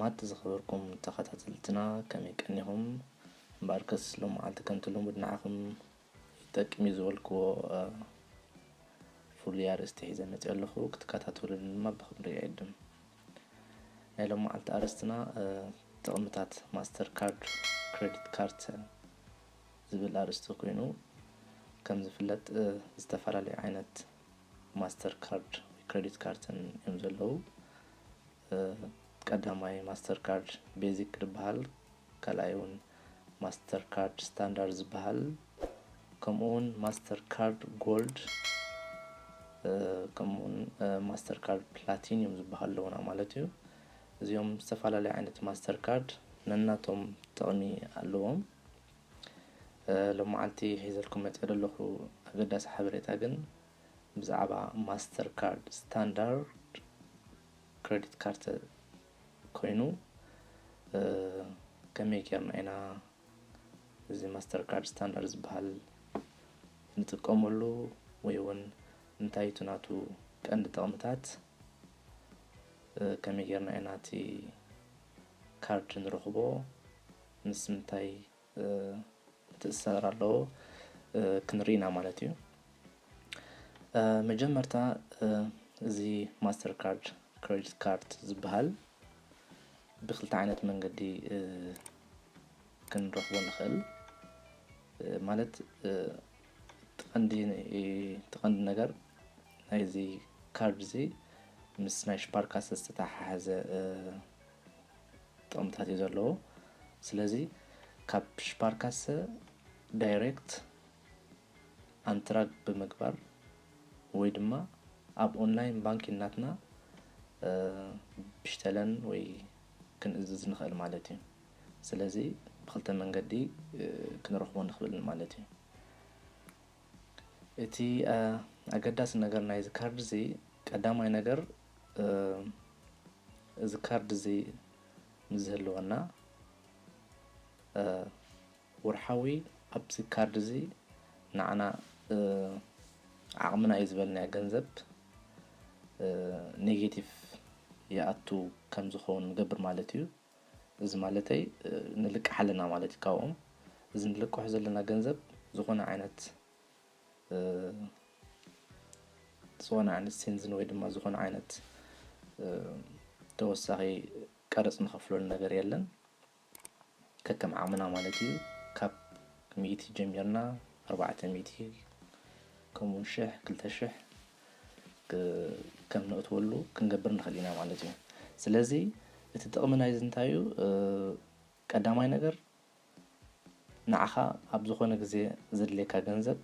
ኣቲ ዝኸበርኩም ተኸታተልትና ከመይ ቀኒኹም? እምበኣርከስ ሎመዓልቲ ከምቲ ልሙድ ንዓኹም ይጠቅም እዩ ዝበልክዎ ፍሉይ ኣርእስቲ ሒዘ መፅእ ኣለኹ። ክትከታተሉን ድማ ብክብሪ ይዕድም። ናይ ሎመዓልቲ ኣርእስትና ጥቕምታት ማስተር ካርድ ክሬዲት ካርድ ዝብል ኣርእስቲ ኮይኑ፣ ከም ዝፍለጥ ዝተፈላለዩ ዓይነት ማስተር ካርድ ወይ ክሬዲት ካርድን እዮም ዘለዉ። ቀዳማይ ማስተር ካርድ ቤዚክ ዝበሃል፣ ካልኣይ እውን ማስተር ካርድ ስታንዳርድ ዝበሃል፣ ከምኡ እውን ማስተር ካርድ ጎልድ፣ ከምኡ እውን ማስተር ካርድ ፕላቲኒየም ዝበሃል ኣለዉና ማለት እዩ። እዚኦም ዝተፈላለዩ ዓይነት ማስተር ካርድ ነናቶም ጥቕሚ ኣለዎም። ሎመዓልቲ ሒዘልኩም መፅእ ዘለኹ ኣገዳሲ ሓበሬታ ግን ብዛዕባ ማስተር ካርድ ስታንዳርድ ክሬዲት ካርድ ኮይኑ፣ ከመይ ጌርና ኢና እዚ ማስተር ካርድ ስታንዳርድ ዝበሃል ንጥቀመሉ፣ ወይ እውን እንታይ እቲ ናቱ ቀንዲ ጥቕምታት፣ ከመይ ጌርና ኢና እቲ ካርድ ንረኽቦ፣ ምስ ምንታይ ምትእስሳር ኣለዎ ክንርኢ ኢና ማለት እዩ። መጀመርታ እዚ ማስተር ካርድ ክሬዲት ካርድ ዝበሃል ብክልተ ዓይነት መንገዲ ክንረኽቦ ንኽእል። ማለት እቲ ቀንዲ ነገር ናይዚ ካርድ እዚ ምስ ናይ ሽፓርካሰ ዝተተሓሓዘ ጥቕምታት እዩ ዘለዎ። ስለዚ ካብ ሽፓርካሰ ዳይሬክት ኣንትራግ ብምግባር ወይ ድማ ኣብ ኦንላይን ባንኪ እናትና ብሽተለን ወይ ክንእዝዝ ንኽእል ማለት እዩ። ስለዚ ብክልተ መንገዲ ክንረኽቦ ንኽእል ማለት እዩ። እቲ ኣገዳሲ ነገር ናይዚ ካርድ እዚ፣ ቀዳማይ ነገር እዚ ካርድ እዚ ምስ ዝህልወና ወርሓዊ ኣብዚ ካርድ እዚ ንዓና ዓቕምና እዩ ዝበልናዮ ገንዘብ ኔጌቲቭ ይኣቱ ከም ዝኸውን ንገብር ማለት እዩ። እዚ ማለተይ ንልቅሕ ኣለና ማለት እዩ ካብኦም። እዚ ንልቅሑ ዘለና ገንዘብ ዝኾነ ዓይነት ዝኾነ ዓይነት ሲንዝን ወይ ድማ ዝኾነ ዓይነት ተወሳኺ ቀረፅ ንኸፍለሉ ነገር የለን። ከከም ዓቕምና ማለት እዩ። ካብ ሚእቲ ጀሚርና ኣርባዕተ ሚእቲ ከምኡ ሽሕ ክልተ ሽሕ ከም ነእትወሉ ክንገብር ንኽእል ኢና ማለት እዩ። ስለዚ እቲ ጥቕሚ ናይዚ እንታይ እዩ? ቀዳማይ ነገር ንዓኻ ኣብ ዝኾነ ግዜ ዘድልየካ ገንዘብ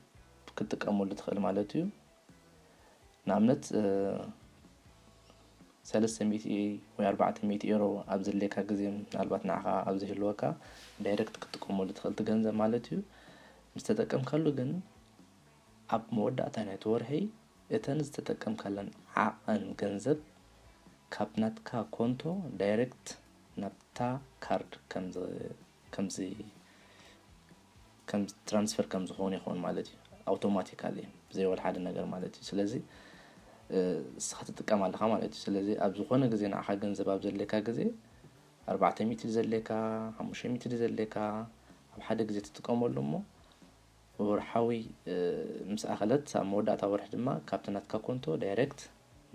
ክትጥቀመሉ ትኽእል ማለት እዩ። ንኣብነት ሰለስተ ሚእቲ ወይ ኣርባዕተ ሚእቲ ኤሮ ኣብ ዘድልየካ ግዜ ምናልባት ንዓኻ ኣብ ዘይህልወካ ዳይሬክት ክትጥቀመሉ ትኽእል እቲ ገንዘብ ማለት እዩ። ምስ ተጠቀምካሉ ግን ኣብ መወዳእታ ናይቲ ወርሒ እተን ዝተጠቀምካለን ዓቐን ገንዘብ ካብ ናትካ ኮንቶ ዳይሬክት ናብታ ካርድ ከምዚ ከምዚ ከም ትራንስፈር ከም ዝኾን ይኸውን ማለት እዩ። ኣውቶማቲካሊ ብዘይ ወላ ሓደ ነገር ማለት እዩ። ስለዚ እስኻ ትጥቀም ኣለኻ ማለት እዩ። ስለዚ ኣብ ዝኾነ ግዜ ንዓኻ ገንዘብ ኣብ ዘድልየካ ግዜ ኣርባዕተ ሚእቲ ዘድልየካ፣ ሓሙሽተ ሚእቲ ዘድልየካ ኣብ ሓደ ግዜ ትጥቀመሉ እሞ ወርሓዊ ምስ ኣኸለት ኣብ መወዳእታ ወርሒ ድማ ካብቲ ናትካ ኮንቶ ዳይሬክት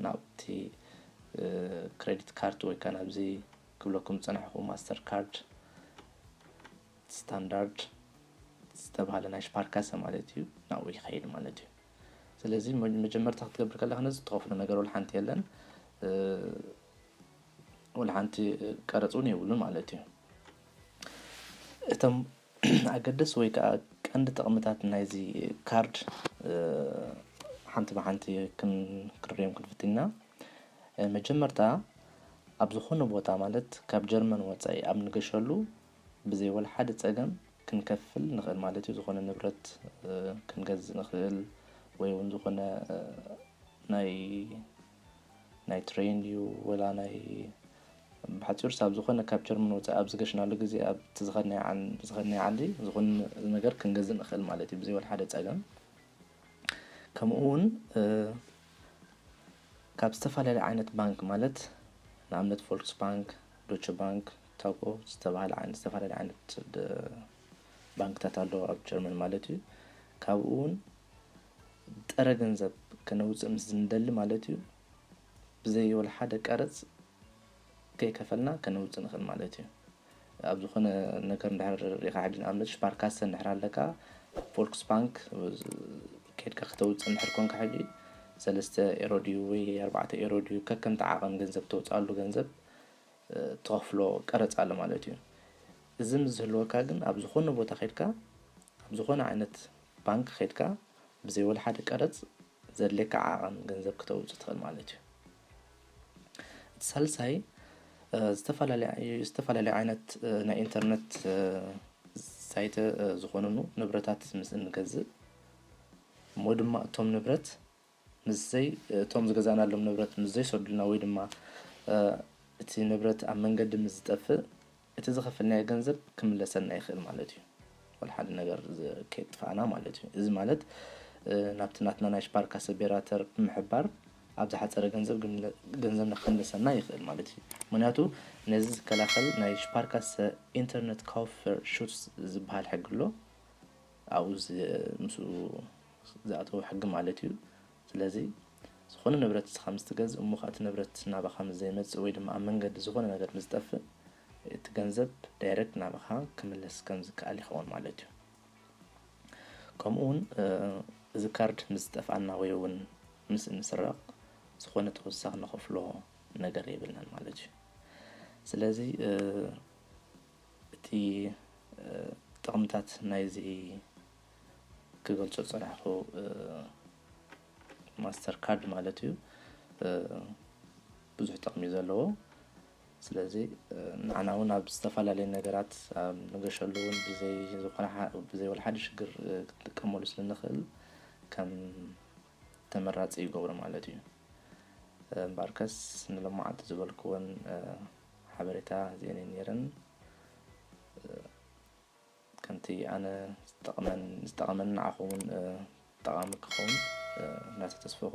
ናብቲ ክሬዲት ካርድ ወይ ከዓ ናብዚ ክብለኩም ዝፀናሕኩ ማስተር ካርድ ስታንዳርድ ዝተባሃለ ናይ ሽፓርካሰ ማለት እዩ፣ ናብኡ ይኸይድ ማለት እዩ። ስለዚ መጀመርታ ክትገብር ከለካ ነዚ ትኸፍሎ ነገር ወላ ሓንቲ የለን፣ ወላ ሓንቲ ቀረፅ እውን የብሉን ማለት እዩ። እቶም ኣገደስ ወይ ከዓ ቀንዲ ጥቕምታት ናይዚ ካርድ ሓንቲ ብሓንቲ ክንሪኦም ክንፍትን ኢና። መጀመርታ ኣብ ዝኾነ ቦታ ማለት ካብ ጀርመን ወፃኢ ኣብ ንገሸሉ ብዘይ ወላ ሓደ ፀገም ክንከፍል ንኽእል ማለት እዩ። ዝኾነ ንብረት ክንገዝእ ንኽእል ወይ እውን ዝኾነ ናይ ናይ ትሬን ድዩ ወላ ናይ ብሓፂሩ ሳብ ዝኾነ ካብ ጀርመን ወፃኢ ኣብ ዝገሽናሉ ግዜ ኣብቲ ዝኸድናዮ ዓን- ዝኸድናዮ ዓዲ ዝኾነ ነገር ክንገዝእ ንኽእል ማለት እዩ ብዘይ ወላ ሓደ ፀገም። ከምኡ እውን ካብ ዝተፈላለዩ ዓይነት ባንክ ማለት ንኣብነት ፎልክስ ባንክ፣ ዶቸ ባንክ፣ ታኮ ዝተባህለ ዓይነት፣ ዝተፈላለዩ ዓይነት ባንክታት ኣለዉ ኣብ ጀርመን ማለት እዩ። ካብኡ እውን ጥረ ገንዘብ ከነውፅእ ምስ ዝንደሊ ማለት እዩ፣ ብዘይ ወላ ሓደ ቀረፅ ከይከፈልና ከነውፅእ ንኽእል ማለት እዩ። ኣብ ዝኾነ ነገር እንድሕር ሪኢኻ፣ ሕጂ ንኣብነት ሽፓርካሰ እንድሕር ኣለካ፣ ፎልክስ ባንክ ኬድካ ክተውፅእ እንድሕር ኮንካ፣ ሕጂ ሰለስተ ኤሮ ድዩ ወይ ኣርባዕተ ኤሮ ድዩ፣ ከከምቲ ዓቐን ገንዘብ ተውፅኣሉ ገንዘብ ትኸፍሎ ቀረፅ ኣሎ ማለት እዩ። እዚ ምስ ዝህልወካ ግን ኣብ ዝኾነ ቦታ ኸድካ፣ ኣብ ዝኾነ ዓይነት ባንክ ኸድካ ብዘይ ወላ ሓደ ቀረፅ ዘድልየካ ዓቐን ገንዘብ ክተውፅእ ትኽእል ማለት እዩ። እቲ ሳልሳይ ዝተፈላለዩ ዓይነት ናይ ኢንተርነት ሳይት ዝኾኑኑ ንብረታት ምስ እንገዝእ እሞ ድማ እቶም ንብረት ምስዘይ እቶም ዝገዛእናሎም ንብረት ምስ ዘይሰዱልና ወይ ድማ እቲ ንብረት ኣብ መንገዲ ምስ ዝጠፍእ እቲ ዝኸፈልናዮ ገንዘብ ክምለሰልና ይኽእል ማለት እዩ። ወላ ሓደ ነገር ከየጥፋእና ማለት እዩ። እዚ ማለት ናብቲ ናትና ናይ ሽፓርካሰ ቤራተር ብምሕባር ኣብ ዝሓፀረ ገንዘብ ገንዘብና ክምለሰና ይኽእል ማለት እዩ። ምክንያቱ ነዚ ዝከላኸል ናይ ሽፓርካሰ ኢንተርነት ካውፈር ሹትስ ዝበሃል ሕጊ ኣሎ። ኣብኡ ምስኡ ዝኣተወ ሕጊ ማለት እዩ። ስለዚ ዝኾነ ንብረት ንስኻ ምስ ትገዝእ እሞ ከዓ እቲ ንብረት ናባኻ ምስ ዘይመፅእ ወይ ድማ ኣብ መንገዲ ዝኾነ ነገር ምስ ዝጠፍእ እቲ ገንዘብ ዳይረክት ናባኻ ክምለስ ከም ዝከኣል ይኸውን ማለት እዩ። ከምኡ እውን እዚ ካርድ ምስ ዝጠፍኣና ወይ እውን ምስ እንስረቕ ዝኾነ ተወሳኺ ንኸፍሎ ነገር የብልናን ማለት እዩ። ስለዚ እቲ ጥቕምታት ናይዚ ክገልጾ ዝጸናሕኩ ማስተር ካርድ ማለት እዩ ብዙሕ ጥቕሚ እዩ ዘለዎ። ስለዚ ንዓና እውን ኣብ ዝተፈላለዩ ነገራት ኣብ ንገሸሉ እውን ብዘይ ዝኾነ ብዘይ ወላ ሓደ ሽግር ክንጥቀመሉ ስለ ንኽእል ከም ተመራጺ ይገብሮ ማለት እዩ። እምበኣርከስ ንሎማዓንቲ ዝበልክወን ሓበሬታ እዚአን እየን ነይረን። ከምቲ ኣነ ዝጠቕመን ዝጠቐመን ንዓኹም እውን ጠቓሚ ክኸውን እናተተስፈኹ